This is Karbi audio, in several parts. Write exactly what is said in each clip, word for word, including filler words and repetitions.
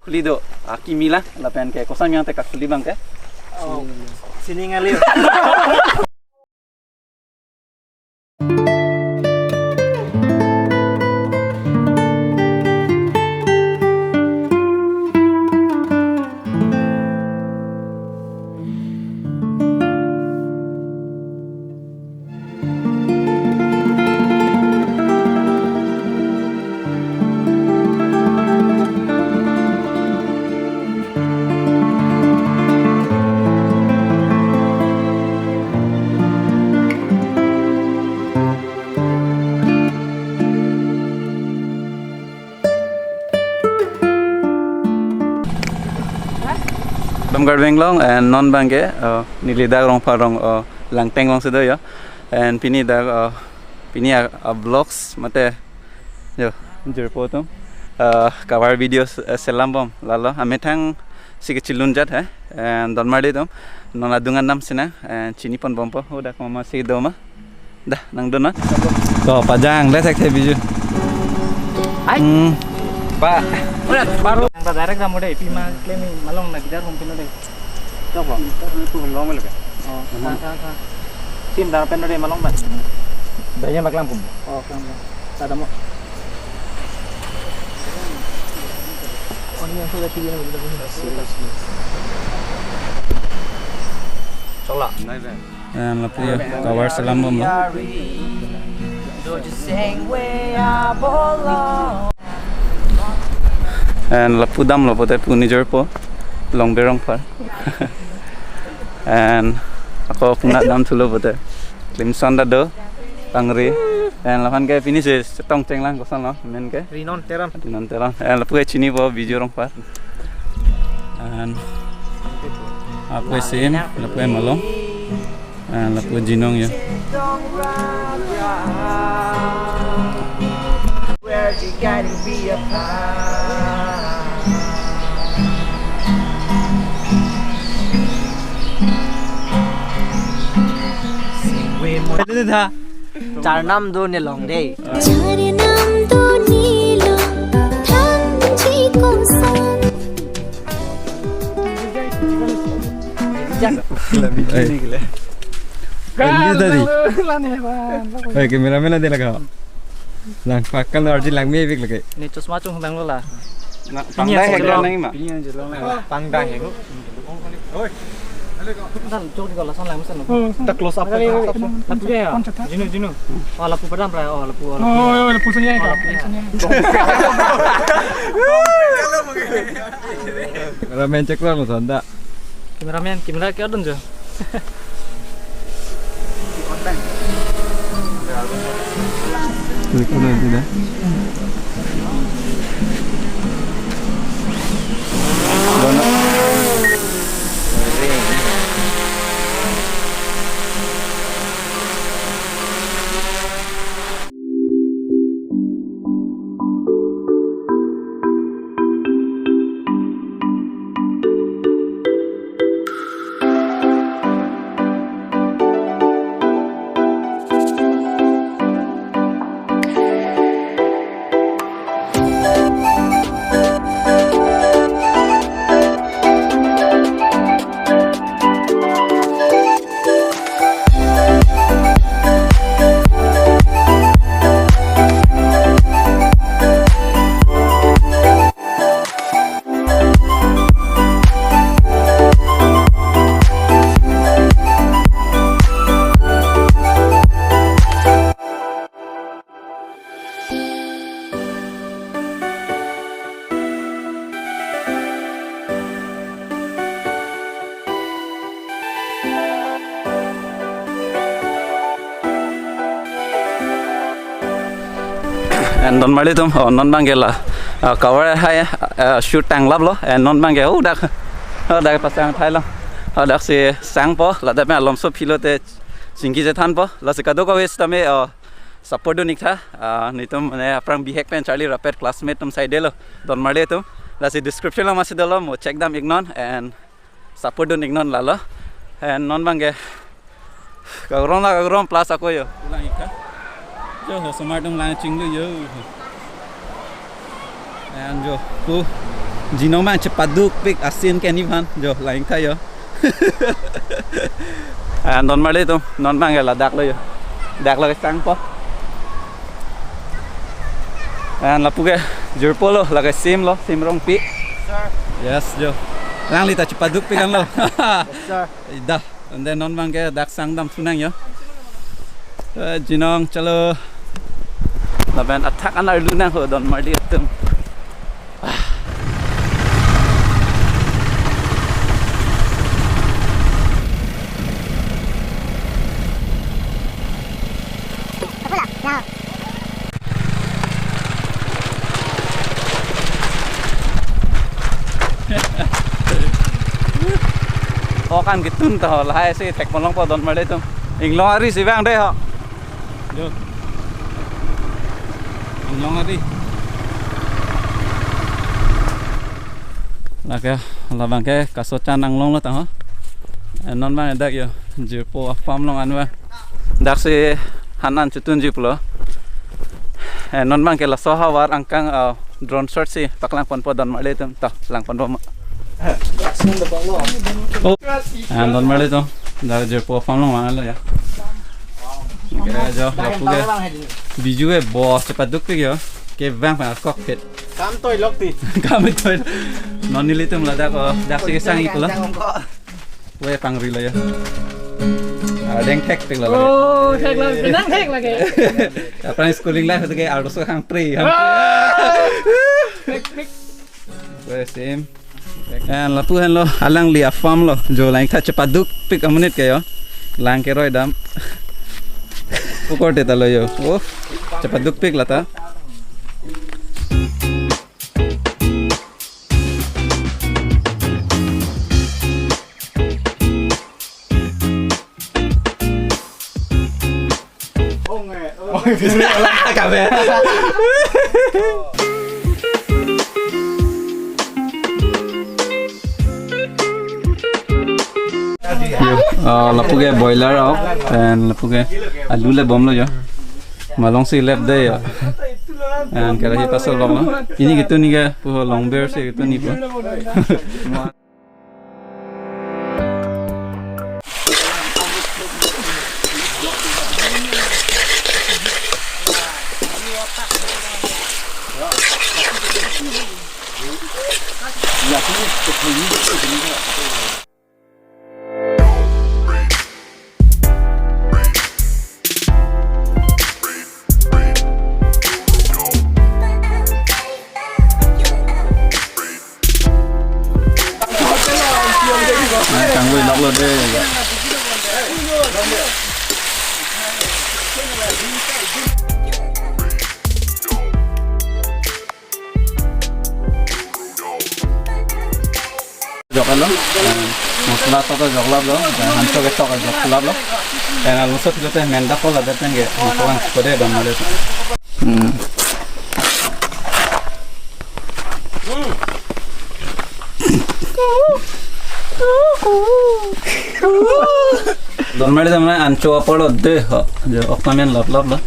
Khuli do, akimi lang, lapen ke koson yang te kakhuli abang ke. Oh, sining ali. Dam Karbi Anglong and non abang ke, uh, neli dak Rongphar arong, uh, Langteng along si do ya. And pini dak, uh, pini a, a vlogs mate yo jirpo atum, uh, cover videos, uh, selam bom lalo amethang si kechelun jat he. And Donmarli atum non adung anam sina, and chini pon bompo, oh, dak mama si do ma. Dah, nang dun na. To, pajang, let's take video. Hai. Hmm. Pa. Udah, baru. Yang direct kamu deh, pima claim malong na gitar mungkin deh. Coba. Itu belum lama lagi. Oh, sa, sa, sa. Sim dar pen deh malong ban. Banyak maklang pun. Oh, kelang pun. Ada mau. Oh, ini yang sudah tiga yang sudah punya. Coba. And lapu cover selam bomlo. And lapu damlo pote pu nijor po Longbe Rongphar. And ako puna dam thulo pote Klimson ta do, Tangri. And lahan ke finish chetong chenglang kosonlo men ke. Rinon Teron. Rinon Teron. And lapu ke chinipo Biju Rongphar. And lapu same, lapu malong. And lapu Jinong ya. Charnam do nelong dei. Charnam do nelong, thanji kosong. Lebih gini gila. Ini tadi. Hey, kameramen ada lagi. Lang pakal arji lang me bik lagi. Ni chusma chungdang lo la. Pangdang hek lang ma. Pangdang hek. Oi. Dan jok di kalau sang lang mesen. Tak close up. Lapu ya. Jinu, jinu. Oh, lapu padam ra. Oh, lapu. Oh, lapu. Oh, lapu sanya. Oh, lapu sanya. Kameramen cek lang sonda. Kameramen, kamera ke adon jo. Klik dulu nanti dah. And Donmarli atum, oh, non bang ke la, ah, cover hai, ah, shoot tanglaplo, and non bang ke, oh, dak, oh, dak pasang thailo, oh, dak si sangpo, ladak pen alomso philo te chingki chethanpo, lasi kadokave sitame, oh, support dun ik tha, ah, netum mane aphrang bihek pen charli rapet classmate atum saidelo, Donmarli atum, lasi description along masi dolo, mo check dam iknon, and support dun iknon lalo. And non bang ke kagrong la kagrong plus ako yo. Lang ik tha. Jo, osomar atum lang chinglu yo. And jo, pu Jinong abang chepadukpik asin ke ni aphan jo, lain tha jo. Ah, don marli atum, non abang ke ladak lo jo. Dak lo kesangpo. Ah, lapu ke jirpo lo, lake Sim lo, Sim Rongpi. Sir. Yes jo. Alangli ta chepadukpik an lo. Yes, sir. Ida. Ante non abang ke dak sangdam thu nang jo. Eh, jinong chalo. Lapen athak an arlu nang ho don marli atum. Ok an ketun ta ho, lahai si thek malongpo don marli atum. Inglong ari si vang dei ho. Jo. Inglong ari. Lake, labang ke kaso chan anglong lo tang ho. Eh, non abang dak jo, jirpo a-farm along an abang. Dak si han an chotun ji pulo. Eh, non abang ke laso havar angkang, ah, drone shot si paklang ponpo don marli atum, ta lang ponpo ma. Oh, ah, don marli atum, dak jirpo a-farm along vanglo jo. Oke, jo, lapu ke. Biju ke bo chepadukpik jo. Kevang pen akok phet. Kam toi lok ti. Kam toi. Non nelitum ladak, oh, dak si kesang-ik lo. Kue pangri lo jo. Ah, deng thekpik lo lake. Oh, thek lo, benang thek lake. Aphrang schooling life ke arloso hang pri. Wah! Thek, thek. Kue Sim. Eh, lapu henlo, alangli a-farm lo, jo lain tha chepadukpik amonit ke jo. Lang keroi dam. Pu korte ta lo jo. Oh, chepadukpik lata. Kabe. Jo, ah, lapu ke boiler ok, and lapu ke alu le bomlo jo. Malong si lep dei jo. And kerahi paso longlo. Pini ketun ni ke pu ho long beer si ketun ni pu. Nang kangvoi lok lo dei. Jok lo, eh, masala to jok lap lo, eh, hanso ketok jok lap lo. Eh, alonso tu te menda ko la deten ke, masala ko de don marli. Hmm. Don marli ta mane ancho apor lo dei ho, jo ok ta men lap lap lo.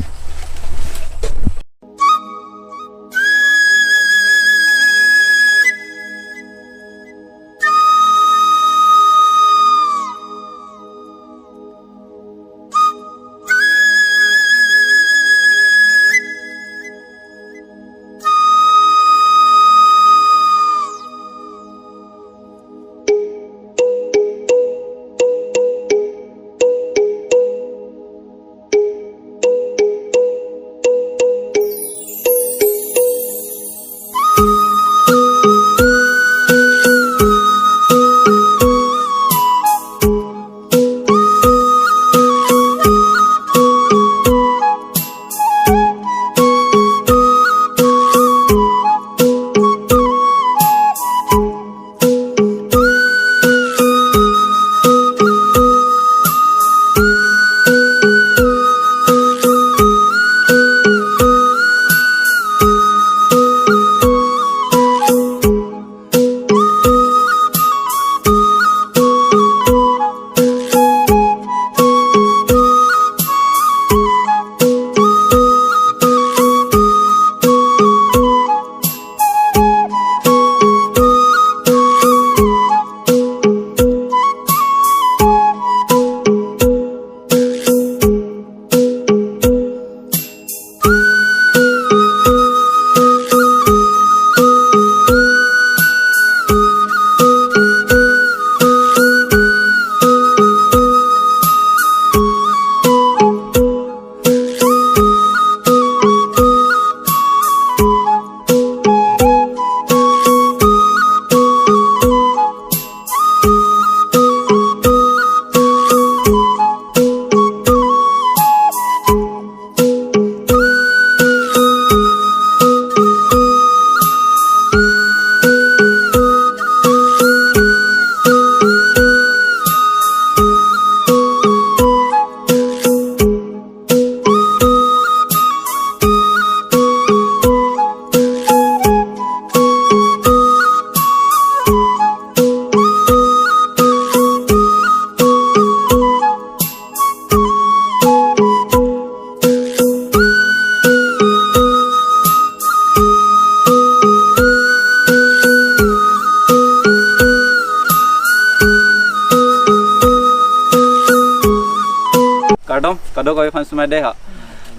Kadokave aphan sumai dei ha.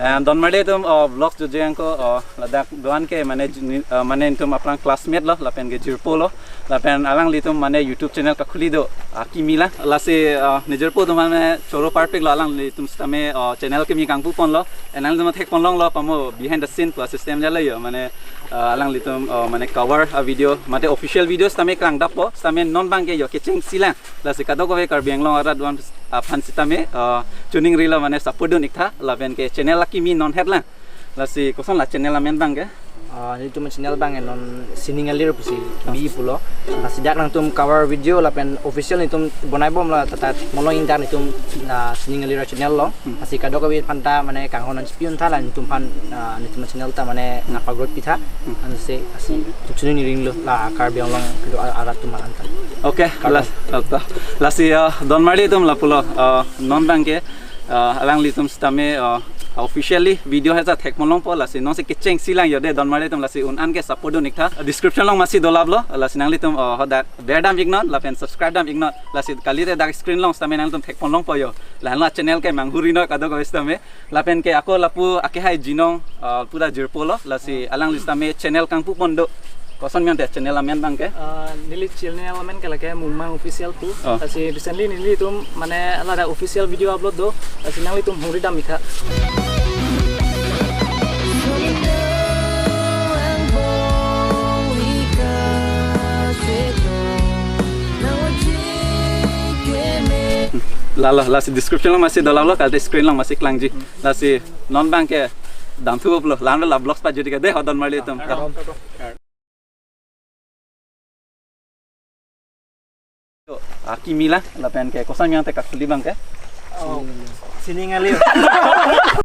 And Don Marli atum, uh, vlogs jujeng ko, uh, ladak do-an ke mane juni-, uh, mane netum aphrang classmate lo, lapen ke jirpo lo, lapen alanglitum mane YouTube channel kakhuli do, uh, kimi lang. Lasi, uh, ne jirpo atum mane choro parpik lo, alanglitum sitame, uh, channel kimi kangpu pon lo, and alanglitum thek pon long lo, pamo behind the scene pu system jala yo, mane, uh, alanglitum, uh, mane cover a video, mate official video sitame klang dap po, sitame non bang ke yo kecheng silang. Lasi kadokave Karbi Anglong arat do-an aphan sitame, uh, chuning rilo mane support dun iktha, lapen ke channel akimi non het lang. Lasi koson la channel amen bang ke? Ah, netum channel bang non Sining Alir pusi bi pulo. Lasi dak nangtum cover video lapen official netum bonai bom la tata molong indak netum na Sining Alir channel lo. Hmm. Lasi kadokave aphan ta mane kanghon an chipiun tha la netum aphan, ah, netum channel ta mane nangpa-growth pi tha. Hmm. Ansi, asi tuk chuning ring lo la Karbi Anglong kedo a-, arat atum an ta. Okay, Kardom. Las, apa? Lasi, uh, Don Marli atum lapulo, uh, non bang ke, uh, alanglitum sitame, uh, officially video heta thek pon long po, lasi nonsi kecheng silang yo dei Don Marli atum, lasi un-an ke support dun iktha. Description along masi dolap lo, lasi nanglitum, uh, hodak ber dam iknon, lapen subscribe dam iknon, lasi kalite dak screen along sitame nanglitum thek pon long po yo. Lahenlo channel ke manghuri no kadokave sitame. Lapen ke ako lapu akehai jinong, uh, pura jirpo lo, lasi alangli sitame channel kangpu pon do. Koson miyang te channel amen bang ke? Ah, neli channel amen ke lake Mungmang Official pu. Oh. Lasi recently nelitum mane ladak official video upload do. Lasi nanglitum hungri dam iktha. Lalo, lasi description along masi dolap lo, kalite screen along masi klangji. Lasi non bang ke dam thu lo, lang la vlogs pajut ke dei ho Don Marli atum. Akimi lang, lapen ke koson miyang te kakhuli bang ke? Oh, Sining Alir.